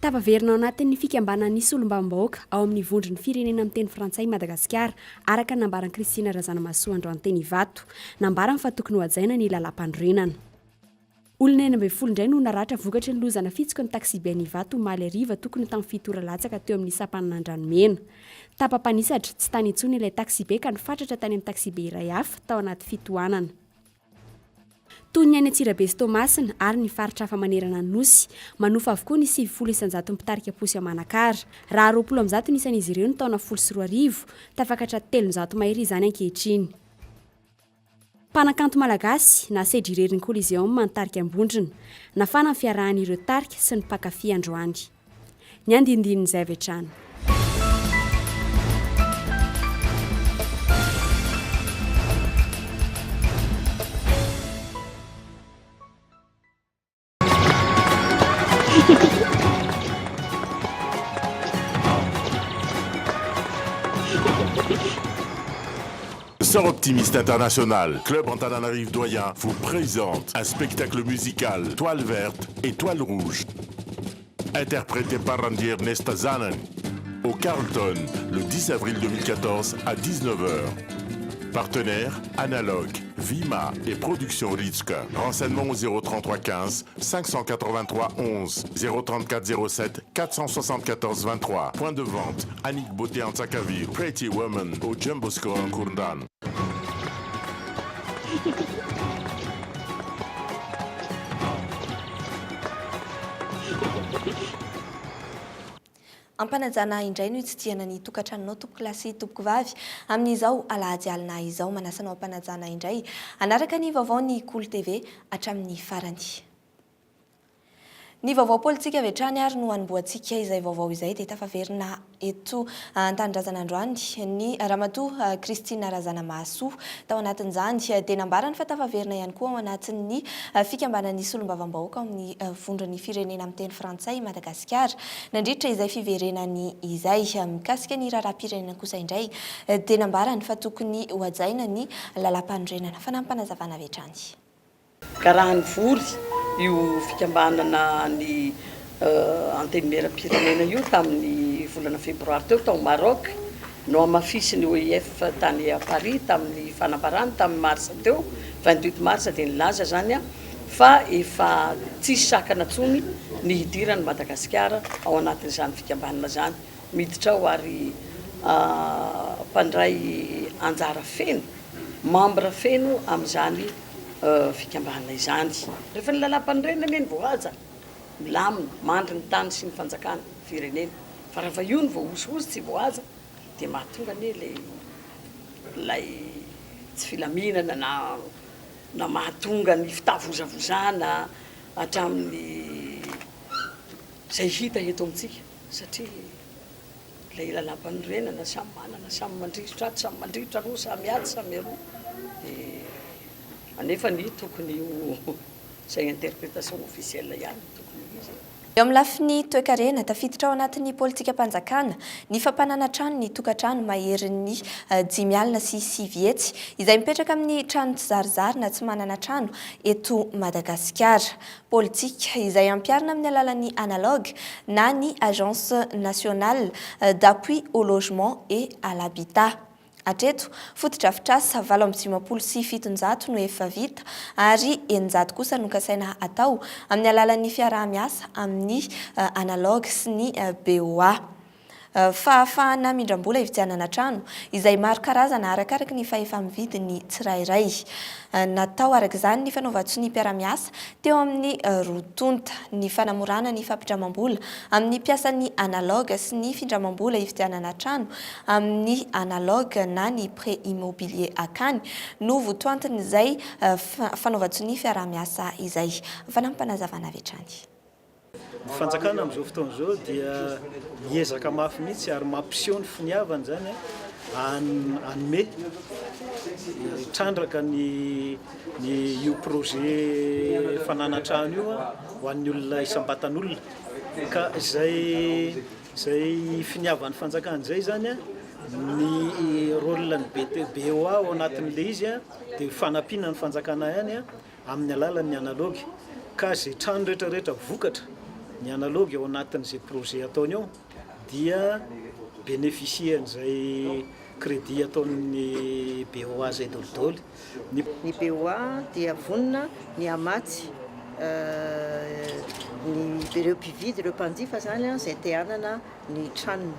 Tafaverina ao anatin'ny fikambanan'ny solombavambahoaka ao amin'ny vondron'ny firenena miteny frantsay i Madagasikara, araka ny nambaran'i Christine Razanamahasoa androany teny Ivato. Nambarany fa tokony hohajaina ny lalàmpanorenana. Olona 16 indray no naratra vokatry ny loza nafitsoky ny taxibe any Ivato omaly hariva tokony ho tamin'ny fito ora latsaka teo amin'ny sampanan'Andranomena. Tapa-panisatra, tsy tany intsony ilay taxibe ka nifatratra tany amin'ny taxibe iray hafa tao anaty fitohanana. Toy ny any Antsirabe sy Toamasina ary ny faritra hafa manerana ny Nosy, manofa avokoa ny 90 isan-jaton'ny mpitarika posy ao Manakara. Raha 20 ny isan'izy ireo ny taona 2010, tafakatra 300 mahery izany ankehitriny. Mpanakanto malagasy, nasedra irery ny Coliseum ny tarika Ambondrona. Nafana ny fiarahan'ireo tarika sy ny mpankafy androany. Ny andindinin'izay avy hatrany. Sort Optimiste International, Club Antananarive Doyen vous présente un spectacle musical Toile verte et Toile rouge. Interprété par Randy Ernest Zanen au Carlton le 10 avril 2014 à 19h. Partenaire Analogue, Vima et Production Ritska. Renseignements au 033 15 583 11 034 07 474 23. Point de vente Annick Beauté en Tsakavir, Pretty Woman au Jumbo Score en Kourdan. Ampanajana indray no hitsidihana ny tokantranonao tompokolahy sy tompokovavy amin'izao alahady alina izao. Manasa anao ampanajana indray hanaraka ny vaovaon'ny Kolo TV hatramin'ny farany. Ny vaovao politika avy hatrany ary no hanombohantsika izay vaovao izay dia tafaverina eto an-tanindrazana androany ny Ramatoa Christine Razanamahasoa. Tao anatin'izany dia nambarany fa tafaverina ihany koa ao anatin'ny fikambanan'ny solombavambahoaka ao amin'ny vondron'ny firenena miteny frantsay i Madagasikara nandritra izay fiverenany izay. Mikasika ny raharaham-pirenena kosa indray dia nambarany fa tokony hohajaina ny lalàmpanorenana. Fanampim-panazavana avy hatrany. Ka raha nivory io fikambanana ny Antenimierampirenena io tamin'ny volana febroary teo tao Maroc, nohamafisin'ny OIF tany Paris tamin'ny fanambarany tamin'ny marsa teo, 28 mars, dia nilaza izany fa efa tsisy sakana intsony ny hidiran'i Madagasikara ao anatin'izany fikambanana izany. Miditra ao ary mpandray anjara feno, membre feno amin'izany fikambanana izany. Rehefa ny lalàmpanorenana anie no voahaja, milamina, mandry ny tany sy ny fanjakana, firenena. Fa raha io no voahosihosy tsy voahaja dia mahatonga anie ilay ilay tsy filaminana na na mahatonga ny fitavozavozana hatramin'ny izay hita eto amintsika satria Ilay lalàmpanorenana samy manana, samy mandrirotra ato, samy mandrirotra aroa, samy atsy, samy aroa. Dia anefa ny tokony ho izay interprétation officielle ihany no tokony ho izy e. Eo amin'ny lafiny toekarena, tafiditra ao anatin'ny politikam-panjakana ny fampananan-trano ny tokantrano maherin'ny dimy alina sy sivy hetsy izay mipetraka amin'ny trano tsizarizary na tsy manana trano eto Madagasikara. Politika, izay ampiharina amin'ny alalan'ny Analog na ny Agence nationale d'appui au logement et à l'habitat. Hatreto, fotodrafitrasa 758 no efa vita ary 600 kosa no kasaina hatao amin'ny alalan'ny fiaraha-miasa amin'ny Analog sy ny BOA. Fahafahana mindram-bola hividianana trano, izay maro karazana arakaraky ny fahefa-mividy ny tsirairay. Natao araka izany ny fanaovan-tsonia mpiara-miasa teo amin'ny roa tonta, ny fanamorana ny fampindramam-bola amin'ny mpiasan'ny Analog sy ny findramam-bola hividianana trano amin'ny Analog na ny prêt immobilier Akany no votoantin'izay fanaovan-tsonia fiaraha-miasa izay. Fanampim-panazavana avy hatrany. Ny fanjakana amin'izao fotoana izao dia miezaka mafy mihitsy ary mampiseho ny finiavany izany hanome trandraka ny ny io projet fananan-trano io ho an'ny olona isam-batan'olona ka izay izay finiavan'ny fanjakana izay izany ny rôle ny BOA ao anatin'ilay izy dia fanampiana ny fanjakana ihany amin'ny alalan'ny analogue ka izay trano rehetra rehetra vokatra. Ny analogue ao anatin'izay projet ataony ao dia bénéficier an'izay crédit ataon'ny BOA zay dolidoly. Ny BOA dia vonona ny hamatsy ny ireo mpividy, ireo mpanjifa izany izay te hanana ny tranony.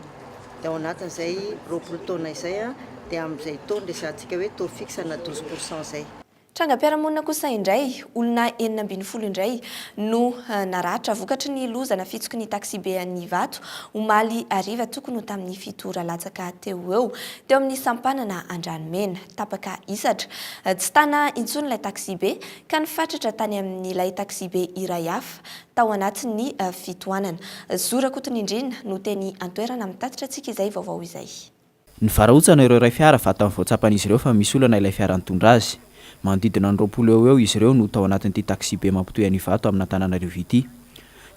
Dia ao anatin'izay 20 taona izay dia amin'izay taux resahantsika hoe taux fixe na 12 pour cent izay. Trangam-piarahamonina kosa indray, olona 16 indray no naratra vokatry ny loza nafitsoky ny taxibe an'i Ivato omaly hariva tokony ho tamin'ny fito ora latsaka teo ho eo, teo amin'ny sampanana Andranomena. Tapaka hisatra, tsy tana intsony ilay taxibe ka nifatratra tany amin'ilay taxibe iray hafa tao anatin'ny fitohanana. Zo Rakotonindrina no teny an-toerana mitatitra antsika izay vaovao izay. Nivarahontsana ireo iray fiara vantany vao tsapan'izy ireo fa misy olana ilay fiara nitondra azy. Manodidina ny 20 eo ho eo izy ireo no tao anatin'ity taxi-be mampitohy an'Ivato amin'Antananarivo ity.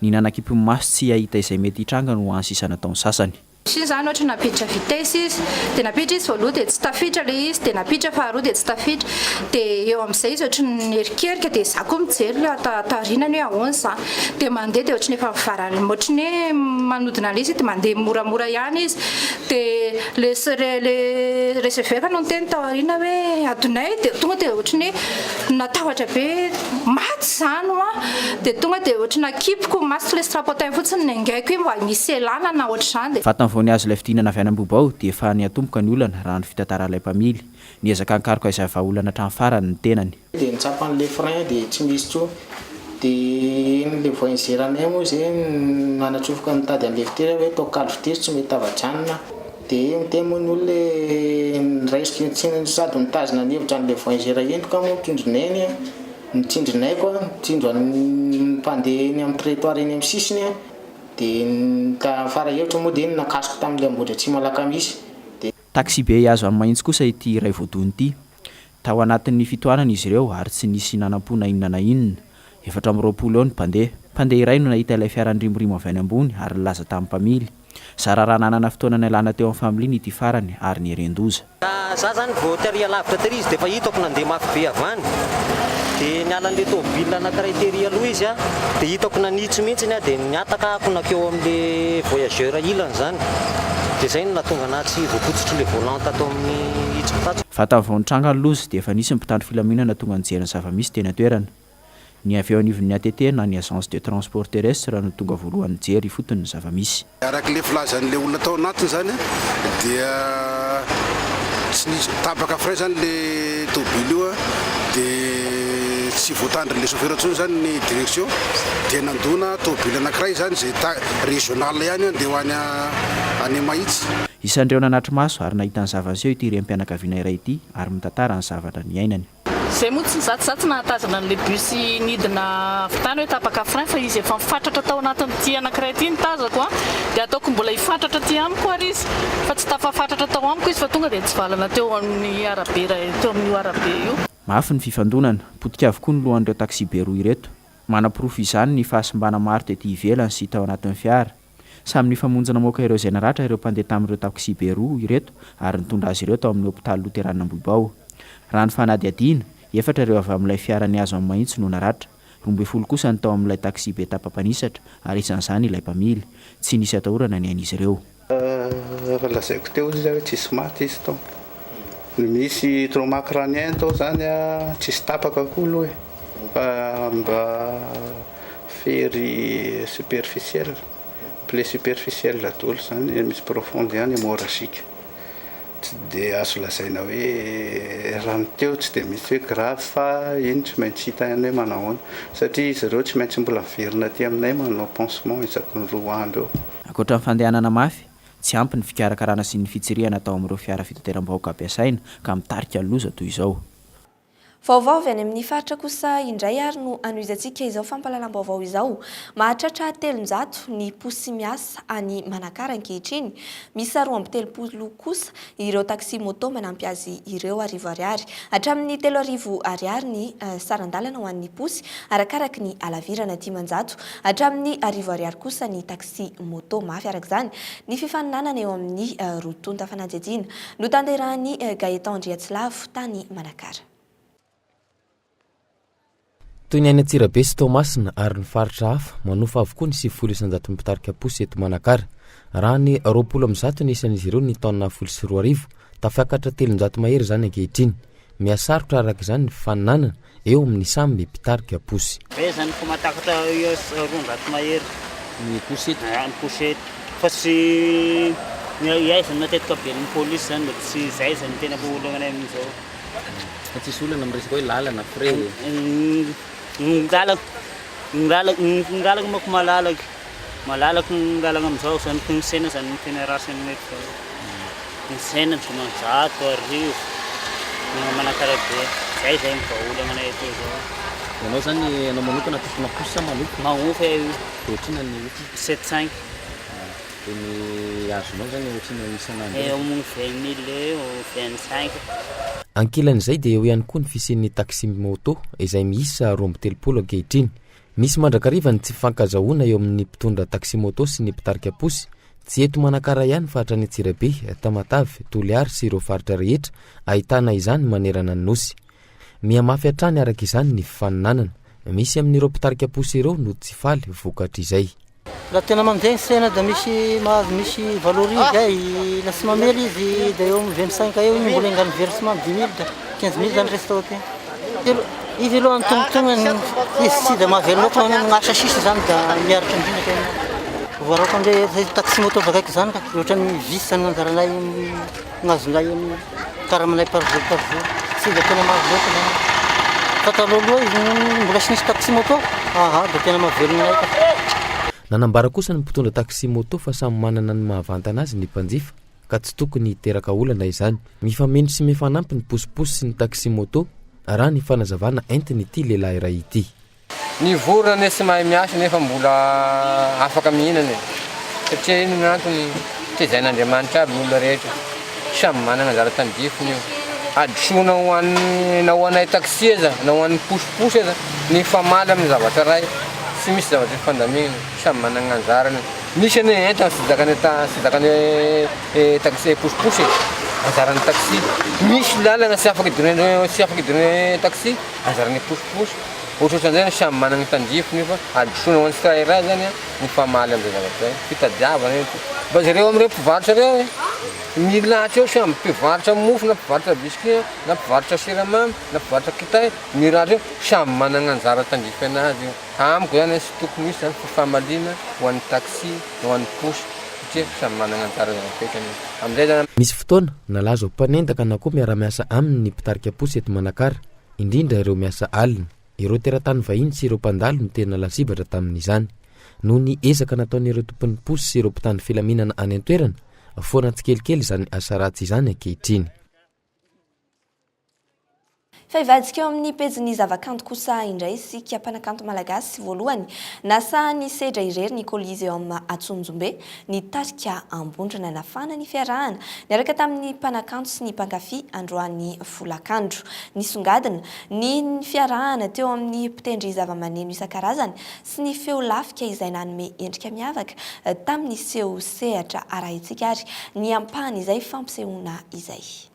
Ny nanakimpy ny maso tsy hahita izay mety hitranga no hany sisa nataon'ny sasany. Izy iny zany ohatra nampiditra vitesse izy, dia nampiditra izy voaloha dia tsy tafiditra ilay izy, dia nampiditra faharoa dia tsy tafiditra, dia eo amin'izay izy ohatry ny mierikerika dia za koa mijery ilay taorianany hoe ahoana izany, dia mandeha dia ohatry ny efa mivaralina ohatry ny hoe manodina an'ilay izy dia mandeha moramora ihany izy, Dia le le receveur no niteny tao aoriana hoe adonay dia tonga dia ohatry ny hoe natahotra be maty izany hoa dia tonga dia ohatry nakipiko masoko le strapontin fotsiny nengaiko hoe mba misy elana na ohatr'izany dia. Vatany vao nihazo ilay fidinana avy any Ambohibao dia efa niatomboka ny olana raha ny fitantaran'ilay mpamily. Niezaka nikaroka izay vahaolana hatramin'ny farany ny tenany. Dia nitsapa an'ilay frein dia tsy misy intsony. Dia iny le voisin-anay moa izay nanatsofoka nitady an'ilay fitery hoe atao kalo fitery tsy mety tafajanona. Dia miteny moa ny olona hoe niraisiko tsy sady mitazona ny hevitra an'ilay voisin entiko aho moa mitsindro eny mitsindro ny aiko mitsindro an'ny mpandeha eny amin'ny trottoir eny amin'ny sisiny dia ny fara hevitra moa dia nakasiko tamin'ilay Ambohidratrimo Alakamisy dia. Taxibe hihazo an'i Mahitsy kosa ity iray voadona ity. Tao anatin'ny fitohanana izy ireo ary tsy nisy nanam-po na inona na inona. 24 eo ny mpandeha. Mpandeha iray no nahita ilay fiara nirimorimo avy any ambony ary nilaza tamin'ny mpamily. Zara raha nanana fotoana nialana teo amin'ny familiana ity farany ary nieren-doza. Ka za zany vao tery alavitra tery izy defa hitako nandeha mafy be avy any de niala anle tômobile anakiray tery aloha izy a de hitako nanitsy mihitsiny a de nihataka ako nakeo amle voyageur ilany zany de zay no nahatonga anah tsy voapotsitry le volant tato amin'ny hitsiko tato. Vantany vao nitranga ny loza dia efa nisy ny mpitandro filaminana tonga nijery ny zava-misy teny an-toerana. Ny avy eo anivon'ny ATT na ny Agence de Transport Terrestre no tonga voalohany nijery ifotony ny zava-misy. Araka ilay filazan'ilay olona tao anatiny izany dia tsy nisy tapaka frein izany ilay tôbily io dia tsy voatandrin'ilay chauffeur intsony izany ny direction dia nandona tôbily anankiray izany izay régional ihany andeha ho any any Mahitsy. Isan'ireo nanatri-maso ary nahita ny zava-niseho ity renim-pianakaviana iray ity ary mitantara ny zavatra niainany. Zay moa tsy za tsy nahatazana an'ilay bus nidina avy tany hoe tapaka frein fa izy efa mifatratra tao anatin'ity anankiray ity ny tazako an, dia ataoko mbola hifatratra aty amiko ary izy fa tsy tafafatratra tao amiko izy fa tonga dia nitsivalana teo amin'ny arabe iray teo amin'io arabe io. Mafy ny fifandonana, potika avokoa ny lohan'ireo taxibe roa ireto. Manaporofo izany ny fahasimbana maro tety ivelany sy tao anatin'ny fiara. Samy nifamonjy namoaka ireo izay naratra ireo mpandeha tamin'ireo taxibe roa ireto ary nitondra azy ireo tao amin'ny hopitaly Loterana Ambohibao. Raha ny fanadihadiana, efatra ireo avy amin'ilay fiara nihazo an'i Mahitsy no naratra. 12 kosa ny tao amin'ilay taxibe tapa-panisatra ary isan'izany ilay mpamily. Tsy nisy atahorana ny ain'izy ireo. Efa lazaiko teo izy hoe tsisy maty izy tao. Ny misy trauma crânien tao zany tsisy tapaka koa aloha e, fa mba fery superficiel, plaie superficielle daholo zany, misy profonde ihany hémorragique. Tsy dia azo lazaina hoe raha ny teo tsy dia misy hoe grave fa iny tsy maintsy hita ihany hoe manahoana satria izy ireo tsy maintsy mbola miverina aty aminay manao pansement isaky ny 2 andro eo. Ankoatra ny fandehanana mafy, tsy ampy ny fikarakarana sy ny fitsirihana atao amin'ireo fiara fitateram-bahoaka ampiasaina ka mitarika loza toy izao. Vaovao avy any amin'ny faritra kosa indray ary no hanohizantsika izao fampahalalam-baovao izao. Mahatratra 300 ny posy miasa any Manakara ankehitriny. Miisa 32 kosa ireo taxi-moto manampy azy ireo arivo ariary. Hatramin'ny 3000 ariary ny saran-dalana ho an'ny posy arakaraky ny halavirana 500 hatramin'ny 1000 ariary kosa ny taxi-moto. Mafy araka izany ny fifaninanana eo amin'ny roa tonta fanadihadiana notanterahin'i Gaëtan Andriatsilavo tany Manakara. Toy ny any Antsirabe sy Toamasina ary ny faritra hafa, manofa avokoa ny 90 isan-jaton'ny mpitarika posy eto Manakara. Raha ny 120 ny isan'izy ireo ny taona 2010, tafakatra 300 mahery izany ankehitriny. Mihasarotra araka izany ny fifaninanana eo amin'ny samy mpitarika posy. Be zany fa mahatakatra eo 200 mahery. Ny posy eto? Ny posy eto. Fa tsy ny aiza no matetika be ny polisy zany mety tsy zay zany tena olana anay amin'izao. Fa tsisy olana amin'ny resaka hoe lalana, frais e? Ny lalana, ny lalana, ny lalana manko malalaka, malalaka ny lalana amin'izao zany fa ny tsena zany no tena ratsy aminay eto zao. Ny tsena 500, 1000, ny Manakara be, zay zay ny vahaolana anay eto zao. Ianao zany, ianao manokana tompona posy sa manofa? Manofa io. Dia ohatrinona ny otriny? Sept cinq. Dia ny azonao zany ohatrinona isan'andro eo? Eo amin'ny 20 mille eo, 25. Ankilan'izay dia eo ihany koa ny fisian'ny taxi-moto izay miisa 32 ankehitriny. Misy mandrakariva ny tsy fifankazahoana eo amin'ny mpitondra taxi-moto sy ny mpitarika posy, tsy eto Manakara ihany fa hatrany Antsirabe, Tamatave, Toliary sy ireo faritra rehetra ahitana izany manerana ny Nosy. Mihamafy hatrany araka izany ny fifaninanana. Misy amin'ireo mpitarika posy ireo no tsy faly vokatr'izay. Raha tena mandeha ny tsena dia misy mahazo misy valo arivo ay, na tsy mamely izy dia eo amin'ny 25 eo iny mbola engan'ny versement 10 mille dia 15 mille zany reste ao aty. Izy aloha antonontonony izy tsy dia mahavelona loatra fa ny asa sisa zany dia miaritra indrindra tena. Voaraoka amin'izay zay taxi moto zakaiky zany ka ohatran'ny vice zany anjaranay ny azonay amin'ny karamanay par jour par jour. Tsy dia tena mahazo loatra zany. Fa talohaloha izy mbola tsy nisy taxi moto, aha dia tena mahavelona anay ka. Nanambara kosa ny mpitondra taxi moto fa samy manana ny mahavantana azy ny mpanjifa ka tsy tokony hiteraka olana izany. Mifameno sy mifanampy ny posiposy sy ny taxi moto raha ny fanazavana entin'ity lehilahy iray ity. Ny vorona anie tsy mahay miasa nefa mbola afaka mihinana e! Satria inona no antony? Tezain'Andriamanitra aby ny olona rehetra, samy manana anjara tandrifiny io. Hadisoana ho an'ny na ho anay taxi aza na ho an'ny posiposy aza ny hifamaly amin'ny zavatra iray, tsy misy zavatra ifandaminana, samy manana ny anjarany. Misy anie entana tsy zakan'ny tsy zakan'ny taxi posiposy e, anjaran'ny taxi. Misy lalana tsy afaka idirana tsy afaka idirana taxi, anjaran'ny posiposy. Ohatrohatran'izay ny samy manana ny tandrifiny io fa hadisoana ho an'ny tsirairay zany ny famaly amin'izay zavatra izay, fitadiavana io. Mba jereo amin'ireo mpivarotra ireo e, milahatra eo samy mpivarotra mofo na mpivarotra biscuit na mpivarotra siramamy na mpivarotra kitay, milahatra eo, samy manana anjara tandrify anazy io. Amiko zany tsy tokony hisy zany fifamaliana ho an'ny taxi na ho an'ny posy satria samy manana anjara apetrany io. Amin'izay zany. Misy fotoana, nalaza ho mpanendaka na koa miara-miasa aminy ny mpitarika posy eto Manakara. indrindra ireo miasa alina, ireo teratany vahiny sy ireo mpandalo no tena lasibatra tamin'izany. Noho ny ezaka nataon'ireo tompon'ny posy sy ireo mpitandro filaminana any an-toerana, foana tsikelikely izany asa ratsy izany ankehitriny. Fa hivadika eo amin'ny pejin'ny zavakanto kosa indray isika. Mpanakanto malagasy voalohany nasaha nisedra irery ny Coliseum Antsonjombe ny tarika Ambondrona. Nafana ny fiarahana niaraka tamin'ny mpanakanto sy ny mpankafy androany folakandro. Nisongadina ny fiarahana teo amin'ny mpitendry zavamaneno isan-karazany sy ny feo lafika izay nanome endrika miavaka tamin'ny seho sehatra. Arahintsika ary ny ampahan'izay fampisehoana izay.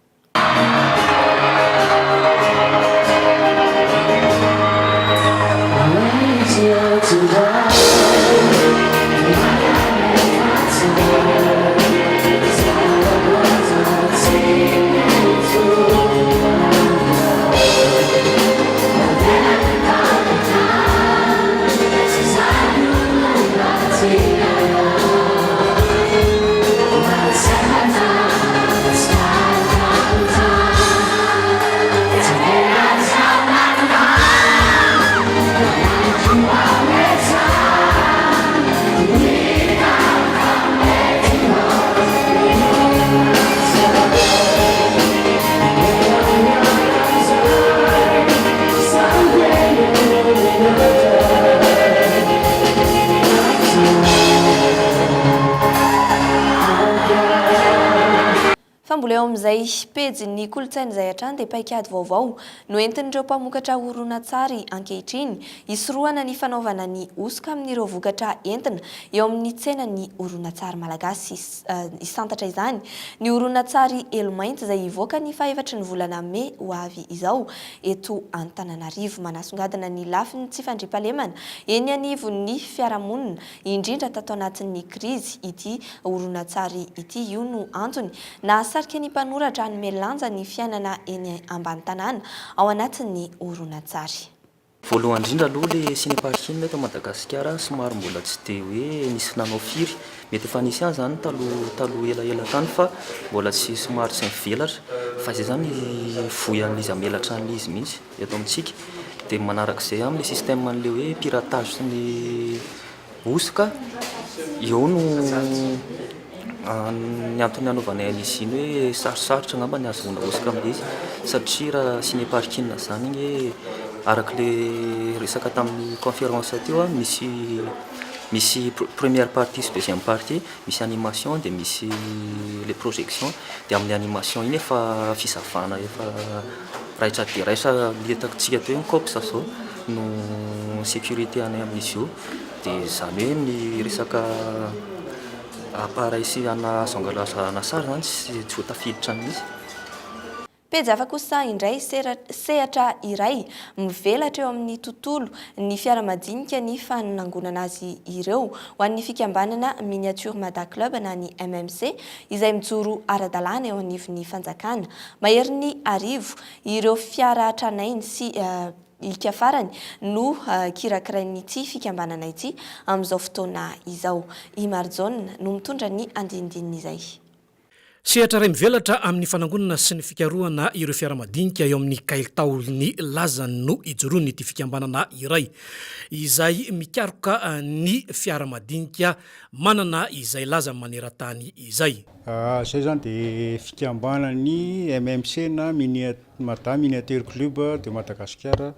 Fa mbola eo amin'izay pejin'ny kolontsaina izay hatrany dia paikady vaovao no entin'ireo mpamokatra horonantsary ankehitriny hisorohana ny fanaovana ny hosoka amin'ireo vokatra entina eo amin'ny tsenan'ny horonantsary malagasy. Hisantatra izany ny horonantsary Elo Mainty izay hivoaka ny fahefatry ny volana mey ho avy izao eto Antananarivo. Manasongadina ny lafiny tsy fandriampahalemana eny anivon'ny fiarahamonina indrindra tato anatin'ny krizy ity horonantsary ity. Io no antony nahasarika ny mpanoratra hanome lanja ny fiainana eny ambany tanàna ao anatin'ny horonantsary. Voalohany indrindra aloha le ciné parking eto Madagasikara somary mbola tsy dia hoe nisy nanao firy, mety efa nisy ihany izany taloha taloha elaela tany fa mbola tsy somary tsy mivelatra fa izay izany voy an'izy hamelatra an'izy mihitsy eto amintsika, dia manarak'izay amin'ilay système an'ilay hoe piratage sy ny hosoka, eo no ny antony hanaovanay an'izy iny hoe sarosarotra angamba ny hahazoana hosoka amin'ilay izy satria raha ciné parking izany anie araka ilay resaka tamin'ny conférence teo misy misy première partie sy deuxième partie, misy animation dia misy ilay projection dia amin'ny animation iny efa fisavana efa raitra dia raitra ny hitantsika teo ny cops izao no sécurité anay amin'izy io dia izany hoe ny resaka appareil sy ana azo angalana sary izany tsy ho tafiditra mihitsy. Pejy hafa kosa indray, sehatra iray mivelatra eo amin'ny tontolo ny fiara madinika ny fanangonana azy ireo ho an'ny fikambanana Miniature Mada Club na ny MMC izay mijoro ara-dalàna eo anivon'ny fanjakana. Maherin'ny arivo ireo fiara tranainy sy hika farany no kirakirain'ity fikambanana ity amin'izao fotoana izao. I Marijaona no mitondra ny andinindinin'izay. Sehatra iray mivelatra amin'ny fanangonana sy ny fikarohana ireo fiara madinika eo amin'ny kailtaon'ny lazany no ijoroan'ity fikambanana iray izay mikaroka ny fiara madinika manana izay lazany maneran-tany izay. Izay izany dia fikambanan'ny MMC na Mada Miniature Club de Madagascar.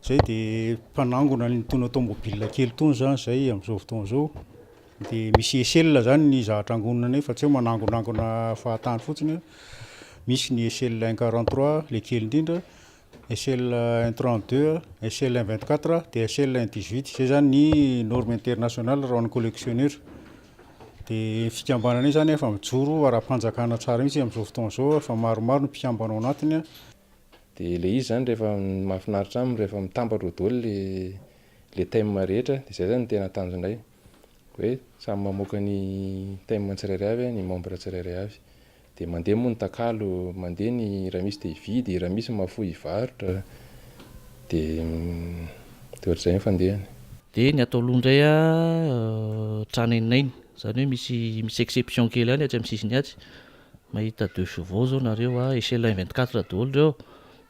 Izay dia mpanangona an'itony automobile kely itony izany izay amin'izao fotoana izao. Dia misy échelle zany ny zavatra angonina nefa tsy hoe manangonangona fahatany fotsiny a. Misy ny échelle un 43 le kely indrindra, échelle un 32, échelle un 24 dia échelle un 18. Zay zany ny norme internationale raha ho an'ny collectionneur. Dia fikambanana io zany efa mijoro ara-panjakana tsara mihitsy amin'izao fotoana izao fa maromaro ny mpikambana ao anatiny a. Dia ilay izy zany rehefa mahafinaritra aminy rehefa mitambatra ao daholo le le thème rehetra dia izay zany no tena tanjonay hoe samy mamoaka ny thème tsirairay avy ny membre tsirairay avy dia mandeha moa ny takalo mandeha ny raha misy te hividy raha misy mahafoy hivarotra dia dia ohatr'izay ny fandehany. Dia ny ato aloha indray tranaininainy, izany hoe misy misy exception kely ihany atsy amin'ny sisiny atsy. Mahita deux chevaux zao nareo a, échelle un 24 daholo reo,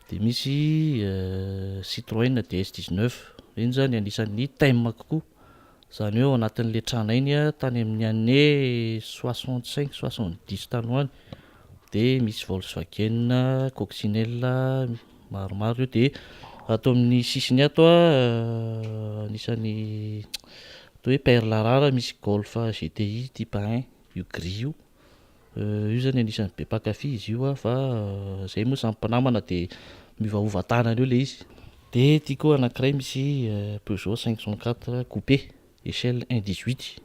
de misy Citroën DS 19, ireny zany anisan'ny thème-ko koa, zany hoe ao anatin'le tranainy a, tany amin'ny année 65, 70 tany ho any, de misy Volkswagen coccinelle maromaro reo, de ato amin'ny sisiny ato a, anisan'ny atao hoe perle rare misy Golf GTI type 1 io gris io. Io zany anisan'ny be mpankafy izy io fa zay moa samy mpinamana de miovaova tanana eo le izy. De ty koa anakiray misy Peugeot 504 coupé échelle un 18,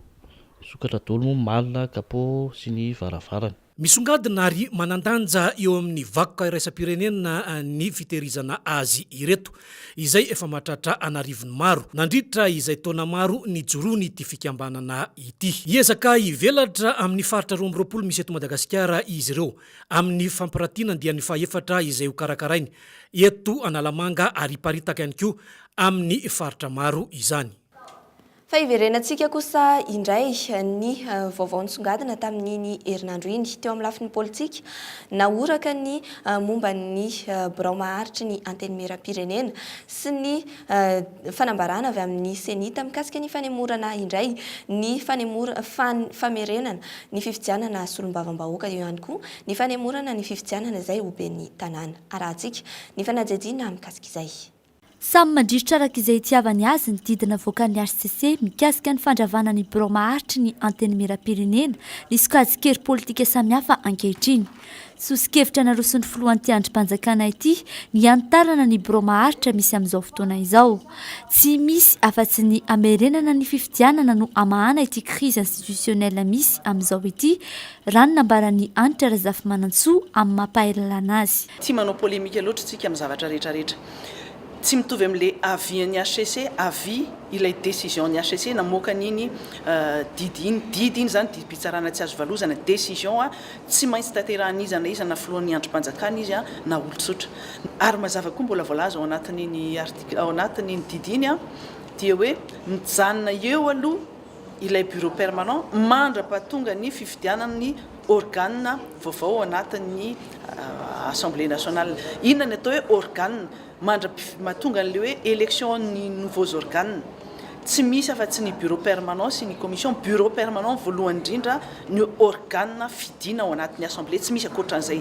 misokatra daholo moa malle, capot sy ny varavarana. Misongadina ary manan-danja eo amin'ny vakoka iraisam-pirenena ny fitehirizana azy ireto, izay efa mahatratra an'arivony maro nandritra izay taona maro nijoroan'ity fikambanana ity. Hiezaka hivelatra amin'ny faritra 22 misy eto Madagasikara izy ireo amin'ny fampiratiana andiany fahefatra izay hokarakarainy eto Analamanga ary hiparitaka ihany koa amin'ny faritra maro izany. Fa hiverenantsika kosa indray ny vaovao nisongadina tamin'iny herinandro iny. Teo amin'ny lafiny politika, nahoraka ny momba ny birao maharitry ny Antenimierampirenena sy ny fanambarana avy amin'ny Cenit mikasika ny fanemorana indray ny famerenana ny fifidianana solombavambahoaka. Eo ihany koa ny fanemorana ny fifidianana izay ho ben'ny tanàna. Arahantsika ny fanadihadiana mikasika izay. Samy mandrirotra araka izay itiavany azy ny didy navoakan'ny hcc mikasika ny fandravana ny birao maharitry ny Antenimierampirenena ny sokajin-kery politika samihafa ankehitriny. Soso-kevitra naroson'ny filohan'ity andrim-panjakana ity ny hanitarana ny birao maharitra misy amin'izao fotoana izao. Tsy misy afa-tsy ny hamerenana ny fifidianana no hamahana ity crise institutionnelle misy amin'izao ity, raha ny nambaran'i Hanitra Razafimanantsoa amin'ny maha mpahay lalàna azy. Tsy manao polémique loatra tsika amin'ny zavatra rehetra rehetra. Tsy mitovy amin'ilay avis an'ny hcc, avis ilay décision an'ny hcc namoaka an'iny didy iny. Didy iny izany, didim-pitsarana tsy azo valozana, décision tsy maintsy tanterahan'iza na iza na filohan'ny andrim-panjakana izy na olon-tsotra. Ary mazava koa mbola voalaza ao anatin'iny article, ao anatin'iny didy iny dia hoe mijanona eo aloha ilay bureau permanent mandra-pahatonga ny fifidianana ny organe vaovao ao anatin'ny Assemblée nationale. Inona ny atao hoe organe? Mandra-pahatonga an'ilay hoe élection ny nouveaux organes. Tsy misy afa-tsy ny bureau permanent sy ny commission. Bureau permanent voalohany indrindra ny organe fidiana ao anatin'ny Assemblée, tsy misy ankoatran'izay.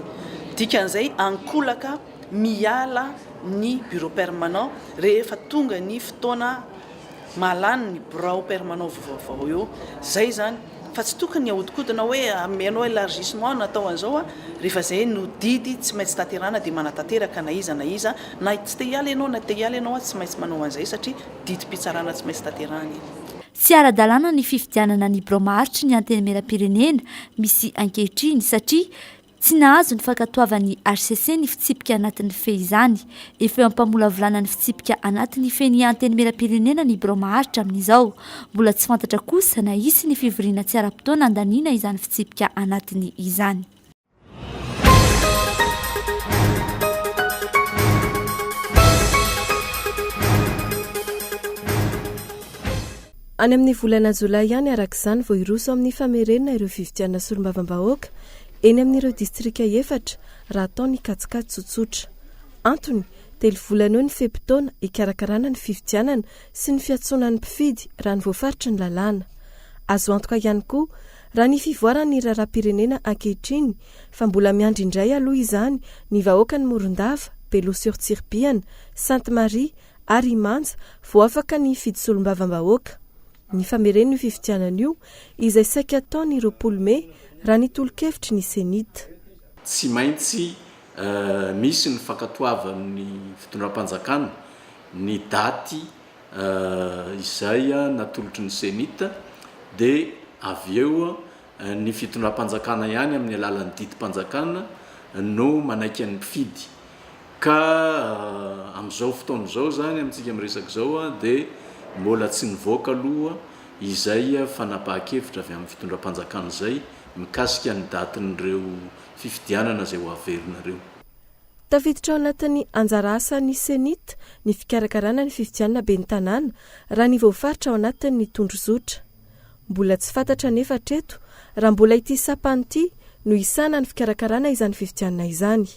Dikan'izay ankolaka miala ny bureau permanent rehefa tonga ny fotoana mahalany ny birao permanent vaovao eo zay zany fa tsy tokony ahodikodina hoe amenao élargissement natao an'izao a, rehefa zay no didy tsy maintsy tanterahana dia manatanteraka na iza na iza na tsy te hiala ianao na te hiala ianao a tsy maintsy manao an'izay satria didim-pitsarana tsy maintsy tanterahana iny. Tsy ara-dalàna ny fifidianana ny birao maharitry ny Antenimierampirenena misy ankehitriny satria Tsy nahazo ny fankatoavan'ny hcc ny fitsipika anatiny fehy izany. Efa eo am-pamolavolana ny fitsipika anatiny hifehy ny Antenimierampirenena ny birao maharitra amin'izao. Mbola tsy fantatra kosa na hisy ny fivoriana tsy ara-potoana handaniana izany fitsipika anatiny izany. Any amin'ny volana jolay ihany araka izany vao hiroso amin'ny famerenana ireo fifidianana solombavambahoaka eny amin'ireo distrika efatra raha atao ny kajikajy tsotsotra. Antony, telo volana eo ny fe-potoana hikarakarana ny fifidianana sy ny fiantsoana ny mpifidy raha ny voafaritry ny lalàna. Azo antoka ihany koa raha ny fivoaran'ny raharaham-pirenena ankehitriny fa mbola miandry indray aloha izany ny vahoakan'i Morondava, Beloha sur Tsiribihana, Sainte Marie ary i Manja vao afaka ny hifidy solombavambahoaka. Ny famerena io fifidianana io, izay saika hatao ny 20 mey, raha ny tolo-kevitry ny Cenit. Tsy maintsy misy ny fankatoavan'ny fitondram-panjakana ny daty izay natolotry ny Cenit dia avy eo ny fitondram-panjakana ihany amin'ny alalan'ny didim-panjakana no manaiky an'ny mpifidy. Ka amin'izao fotoana izao izany amintsika miresaka izao dia mbola tsy nivoaka aloha izay fanapahan-kevitra avy amin'ny fitondram-panjakana izay mikasika ny datin'ireo fifidianana izay ho averina ireo. Tafiditra ao anatin'ny anjara asan'ny Cenit ny fikarakarana ny fifidianana ben'ny tanàna raha ny voafaritra ao anatin'ny tondrozotra. Mbola tsy fantatra anefa hatreto raha mbola ity sampana ity no hisahana ny fikarakarana izany fifidianana izany.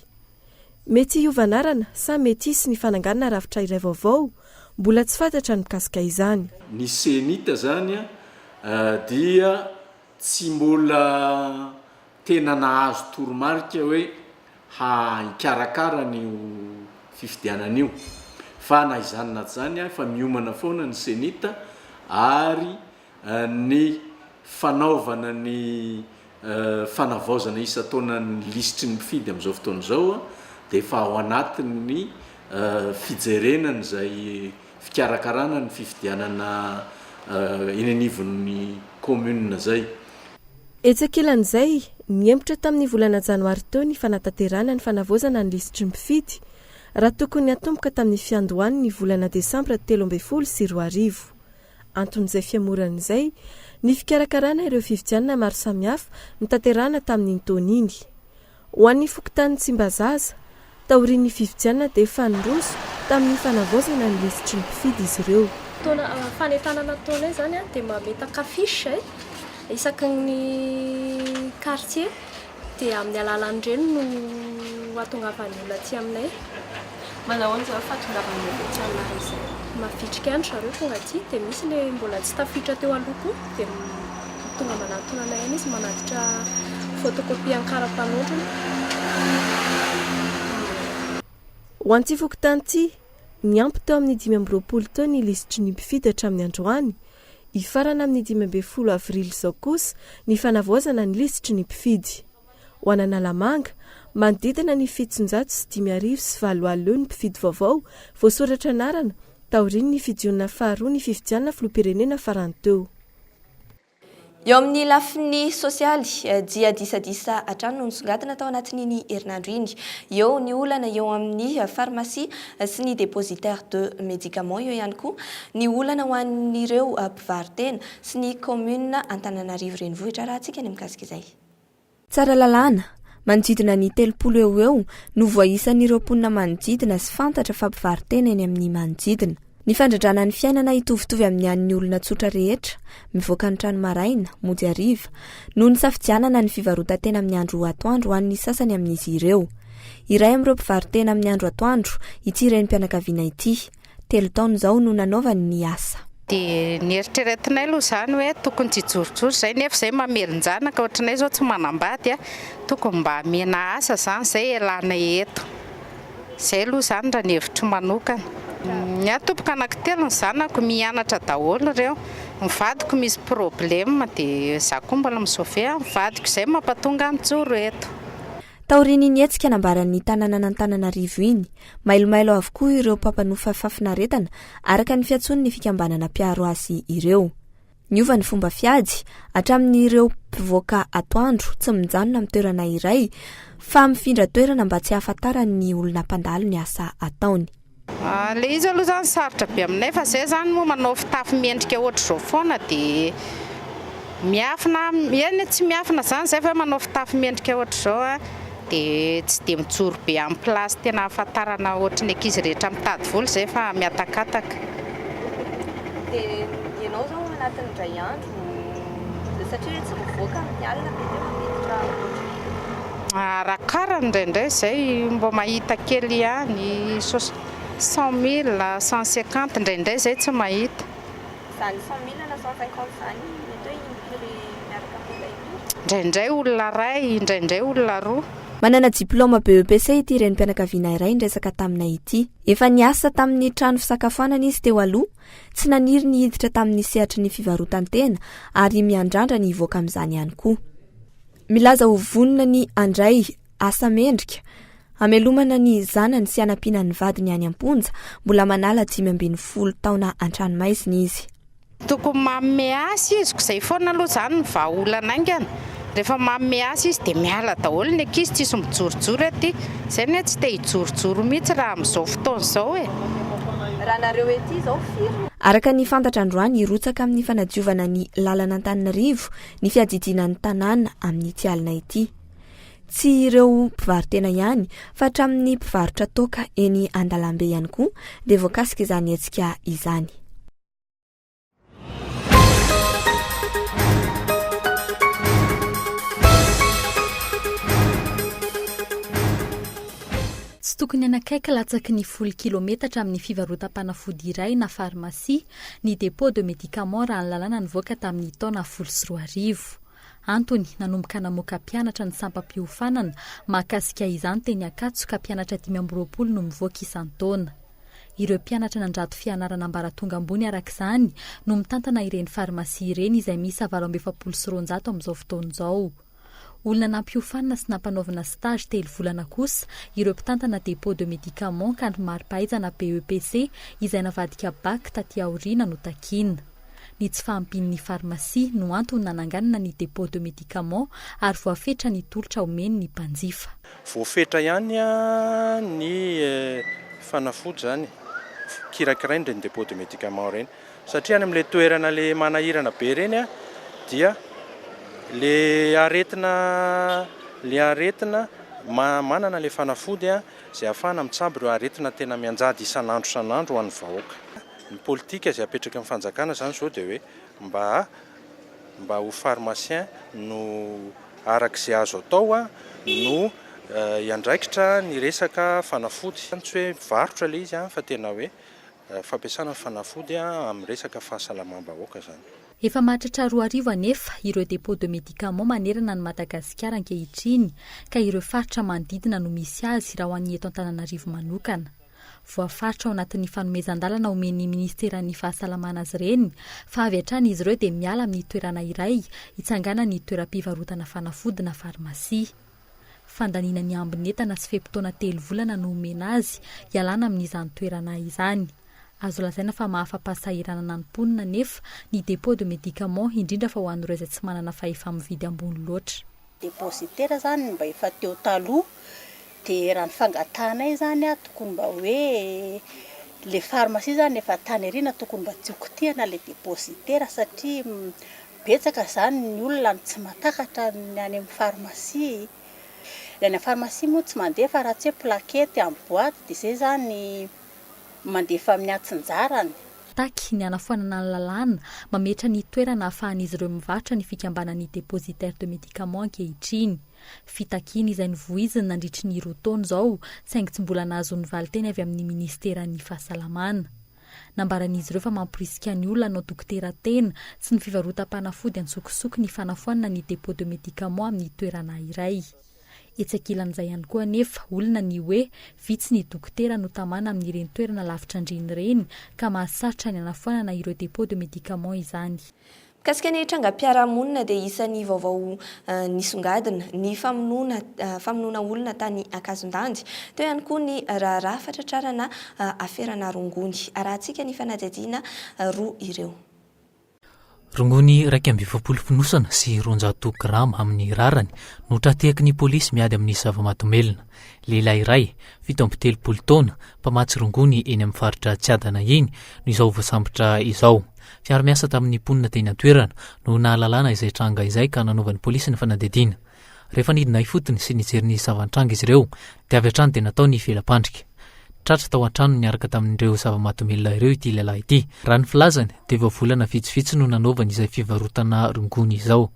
Mety hiova anarana sa mety hisy ny fananganana rafitra iray vaovao? Mbola tsy fantatra ny mikasika izany. Ny Cenit zany dia tsy mbola tena nahazo toromarika hoe hikarakara an'io fifidianana io. Fa na izany na tsy izany efa miomana foana ny Cenit ary ny fanaovana ny fanavaozana isan-taona ny lisitry ny mpifidy amin'izao fotoana izao dia efa ao anatin'ny fijerena an'izay fikarakarana ny fifidianana eny anivon'ny commune izay. Etsy ankilan'izay, nihemotra tamin'ny volana janoary teo ny fanatanterahana ny fanavaozana ny lisitry ny mpifidy, raha tokony hatomboka tamin'ny fiandohan'ny volana desambra 2013. Anton'izay fihemorana izay ny fikarakarana ireo fifidianana maro samihafa notanterahana tamin'iny taona iny. Ho an'ny fokontanin'i Tsimbazaza, taorian'ny fifidianana dia efa niroso tamin'ny fanavaozana ny lisitry ny mpifidy izy ireo. Taona fanentanana ataonay izany dia mametaka affiche izahay isaky ny quartier Dia amin'ny alalan'ireny no hahatongavan'ny olona aty aminay. Manao ahoana izao ny fahatongavan'ny olona aty aminareo izay? Mavitrika ihany ry zareo tonga aty, dia misy ilay mbola tsy tafiditra teo aloha koa dia tonga manatona anay ihany izy manatitra photocopie an'ny kara-panondrony. Ho an'ity fokontany ity, Niampy teo amin'ny 25 teo ny lisitry ny mpifidy hatramin'ny androany. Hifarana amin'ny 15 avrily izao kosa ny fanavaozana ny lisitry ny mpifidy. Ho an'Analamanga, manodidina ny 58 780 eo ny mpifidy vaovao voasoratra anarana taorian'ny fidionana faharoa ny fifidianana filoham-pirenena farany teo. Eo amin'ny lafiny sosialy dia disadisa hatrany no nisongadina tao anatin'iny herinandro iny. Eo ny olana eo amin'ny farmasia sy ny dépositaire de médicaments, eo ihany koa ny olana ho an'ireo mpivaro-tena sy ny kaominina Antananarivo Renivohitra arahantsika ny mikasika izay. Tsaralalàna, manodidina ny 30 eo ho eo no voaisan'ireo mponina manodidina sy fantatra fa mpivaro-tena eny amin'ny manodidina. Ny fandradrana ny fiainana hitovitovy amin'ny an'ny olona tsotra rehetra, mivoaka ny trano maraina, mody hariva, no nisafidianana ny fivarotan-tena amin'ny andro atoandro ho an'ny sasany amin'izy ireo. Iray amin'ireo mpivaro-tena amin'ny andro atoandro ity renim-pianakaviana ity. Telo taona izao no nanaovany ny asa. Dia ny eritreretinay aloha izany hoe tokony tsy hijorojoro izay nefa izay mamelon-janaka ohatranay izao tsy manambady a, tokony mba hamena asa izany izay hialanay eto. Izay aloha izany raha ny hevitro manokana. Ny ahy tompoko anankitelo ny zanako, mianatra daholo ireo. Ny vadiko misy problème dia izaho koa mbola mi-sauver ny vadiko, izay mampatonga ahy mijoro eto. Taorian'iny hetsika nambaran'ny tanànan'Antananarivo iny, mailomailo avokoa ireo mpampanofa fahafinaretana araka ny fiantsoan'ny fikambanana mpiaro azy ireo. Niova ny fomba fiady, hatramin'ireo mpivoaka atoandro tsy mijanona amin'ny toerana iray fa mifindra toerana mba tsy hahafantaran'ny olona mpandalo ny asa ataony. Le izy aloha zany sarotra be aminay fa zay zany moa manao fitafy miendrika ohatr'izao foana de miafina, eny tsy miafina zany zay fa hoe manao fitafy miendrika ohatr'izao a de tsy de mijoro be amin'ny place tena ahafantarana ohatry ny ankizy rehetra mitady vola zay fa mihatakataka. De ianao zao anatin'ny indray andro satria hoe tsy mivoaka amin'ny alina mety hoe mampiditra ohatry ny. Arakarany indraindray izay mba mahita kely ihany, 100000, 150, indraindray izay tsy mahita. Izany 100000 na 150 izany mety hoe impiry miaraka amin'olona impiry? Indraindray olona iray, indraindray olona roa. Manana diplaoma BEPC ity renim-pianakaviana iray niresaka taminay ity. Efa niasa tamin'ny trano fisakafoanana izy teo aloha, tsy naniry ny hiditra tamin'ny sehatry ny fivarotan-tena ary miandrandra ny hivoaka amin'izany ihany koa. Milaza ho vonona ny handray asa mendrika hamelomana ny zanany sy hanampiana ny vadiny any am-ponja mbola manala 15 taona an-tranomaizina izy. Tokony manome asa izy ko zay foana aloha zany ny vahaolana haingana, rehefa manome asa izy dia miala daholo ny ankizy tsisy mijorojoro aty, zay ny hoe tsy te hijorojoro mihitsy raha amin'izao fotoana izao e. Raha nareo ety izao firy no. Araka ny fantatra androany, hirotsaka amin'ny fanadiovana ny lalana Antananarivo ny fiadidiana ny tanàna amin'ity alina ity. Tsy ireo mpivaro-tena ihany fa hatramin'ny mpivarotra toaka eny an-dalambe ihany koa dia voakasika izany hetsika izany. Tsy tokony hanakaiky latsaky ny folo kilometatra amin'ny fivarotam-panafody iray na farmasia ny dépôt de médicaments raha ny lalàna nivoaka tamin'ny taona 2010. Antony, nanomboka namoaka mpianatra ny sampam-piofanana mahakasika izany teny Ankatso ka mpianatra 25 no mivoaka isan-taona. Ireo mpianatra nandrato fianarana ambaratonga ambony araka izany no mitantana ireny farmasia ireny izay miisa 248 amin'izao fotoana izao. Olona nampiofanina sy nampanaovina stage telo volana kosa ireo mpitantana dépôt de médicaments ka ny mari-pahaizana BEPC izay navadika Bac taty aoriana no takiana. Ny tsy fahampian'ny farmasia no antony nananganana ny dépôt de médicaments ary voafetra ny tolotra omeny ny mpanjifa. Voafetra ihany ny fanafody izany kirakiraina ireny dépôt de médicaments ireny. Satria any amin'ilay toerana le manahirana be ireny dia le aretina le aretina manana le fanafody izay ahafahana mitsabo ireo aretina tena mianjady isan'andro isan'andro ho an'ny vahoaka. Ny politika izay apetraky ny fanjakana izany izao dia hoe mba mba ho pharmacien no araka izay azo atao no hiandraikitra ny resaka fanafody. Tsy hoe mivarotra ilay izy fa tena hoe Fampiasana ny fanafody amin'ny resaka fahasalamam-bahoaka izany. Efa mahatratra 2000 anefa ireo dépôts de médicaments manerana an'i Madagasikara ankehitriny ka ireo faritra manodidina no misy azy raha ho an'ny eto Antananarivo manokana. Voafaritra ao anatin'ny fanomezan-dalana omen'ny minisiteran'ny Fahasalamana azy ireny fa avy hatrany izy ireo dia miala amin'ny toerana iray hitsanganan'ny toeram-pivarotana fanafody na farmasia. Fandaniana ny ambin'entana sy fe-potoana telo volana no omena azy hialana amin'izany toerana izany. Azo lazaina fa mahafa-pahasahiranana ny mponina anefa ny dépôt de médicaments indrindra fa ho an'ireo izay tsy manana fahefa-mividy ambony loatra. Dépositaire zany mba efa teo taloha de raha ny fangatahanay zany a tokony mba hoe le pharmacie zany efa tany aoriana tokony mba tsy ho kitihana le dépositaire satria betsaka zany ny olona no tsy mahatakatra ny any amin'ny pharmacie, ny any amin'ny pharmacie moa tsy mandefa raha tsy hoe plaquette amin'ny boite de zay zany mandefa amin'ny antsinjarany. Mitaky ny hanafoanana ny lalàna mametra ny toerana ahafahan'izy ireo mivarotra ny fikambanan'ny dépositaires de médicaments ankehitriny. Fitakiana izay novoiziny nandritry ny roa taona izao, saingy tsy mbola nahazoany valinteny avy amin'ny minisiteran'ny Fahasalamana. Nambaran'izy ireo fa mamporisika ny olona hanao dokotera tena sy ny fivarotam-panafody antsokosoko ny fanafoanana ny dépôt de médicaments amin'ny toerana iray. Etsy ankilan'izay ihany koa anefa, olona ny hoe vitsy ny dokotera no tamana amin'ireny toerana lavitra andriana ireny ka mahasarotra ny hanafoanana ireo dépôt de médicaments izany. Mikasika ny trangam-piarahamonina dia isan'ny vaovao nisongadina ny famonoana famonoana olona tany Ankazondandy. Teo ihany koa ny raharaha fatratrarana aferana rongony. Arahantsika ny fanadihadiana roa ireo. Rongony 41 fonosana sy 200 grama amin'ny rarany no tra-tehaky ny polisy miady amin'ny zava-mahadomelina. Lehilahy iray, 37 taona, mpamatsy rongony eny amin'ny faritra Tsiadana iny no izao voasambotra izao. Mpiara-miasa tamin'ny mponina teny an-toerana no nahalalana izay tranga izay ka nanaovan'ny polisy ny fanadihadiana. Rehefa nidina ifotony sy nijery ny zava-nitranga izy ireo dia avy hatrany dia natao ny vela-pandrika. Tratra tao an-tranony niaraka tamin'ireo zava-mahadomelina ireo ity lehilahy ity. Raha ny filazany dia vao volana vitsivitsy no nanaovany izay fivarotana rongony izao.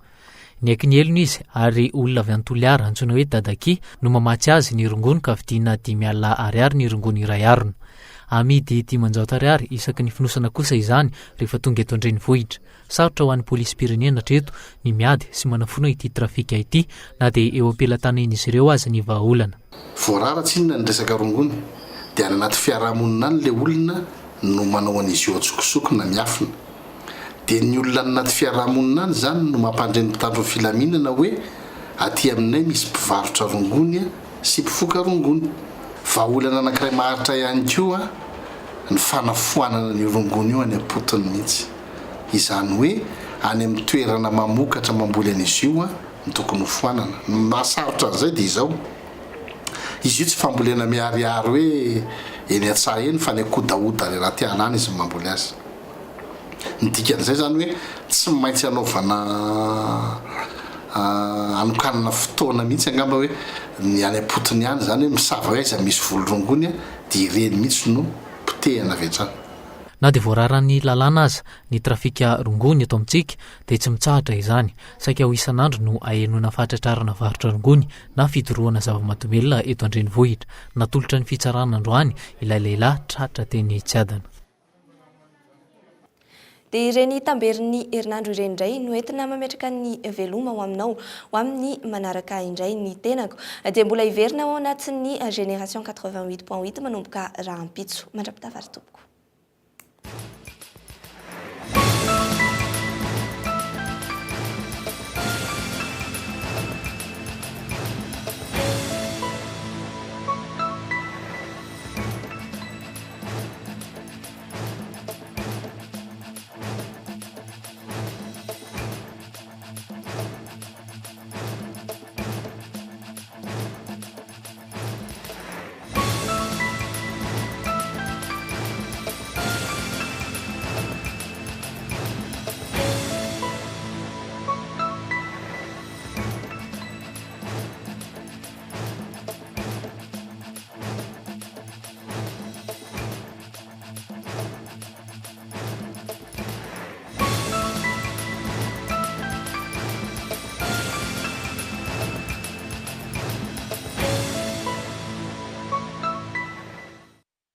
Niaiky ny helony izy ary olona avy any Toliara antsoina hoe Dadaki no mamatsy azy ny rongony ka vidiana 5 alina ariary ny rongony iray harona. Amidy 500 ariary isaky ny fonosana kosa izany rehefa tonga eto an-drenivohitra. Sarotra ho an'ny polisim-pirenena hatreto ny miady sy manafoana ity trafika ity na dia eo am-pelatanan'izy ireo aza ny vahaolana. Voarara tsinona ny resaka rongony dia any anaty fiarahamonina any le olona no manao an'izy io antsokosoko na miafina. Dia ny olona any anaty fiarahamonina any izany no mampandre ny mpitandro ny filaminana hoe aty aminay misy mpivarotra rongony sy mpifoka rongony. Vahaolana anankiray maharitra ihany koa ny fanafoanana an'io rongony io any am-potony mihitsy. Izany hoe any amin'ny toerana mamokatra mamboly an'izy io no tokony ho foanana. Ny mahasarotra an'izay dia izao, izy io tsy fambolena miharihary hoe eny an-tsaha eny fa any an-kodahoda any anaty ala any izy no mamboly azy. Ny dikan'izay izany hoe tsy maintsy anaovana anokanana fotoana mihitsy angamba hoe ny any am-potony any izany hoe misava hoe aiza misy voly rongony dia ireny mihitsy no potehina avy hatrany. Na dia voararan'ny lalàna aza ny trafika rongony eto amintsika dia tsy mitsahatra izany. Saika ho isan'andro no ahenoana fahatratrarana varotra rongony na fidorohana zava-mahadomelina eto an-drenivohitra. Natolotra ny fitsarana androany ilay lehilahy tratra teny Tsiadana. Dia ireny tamberin'ny herinandro ireny indray no entina mametraka ny veloma ho aminao, ho amin'ny manaraka indray ny tenako. Dia mbola hiverina ao anatin'ny Génération 88 point 8 manomboka rahampitso. Mandra-pitafary tompoko.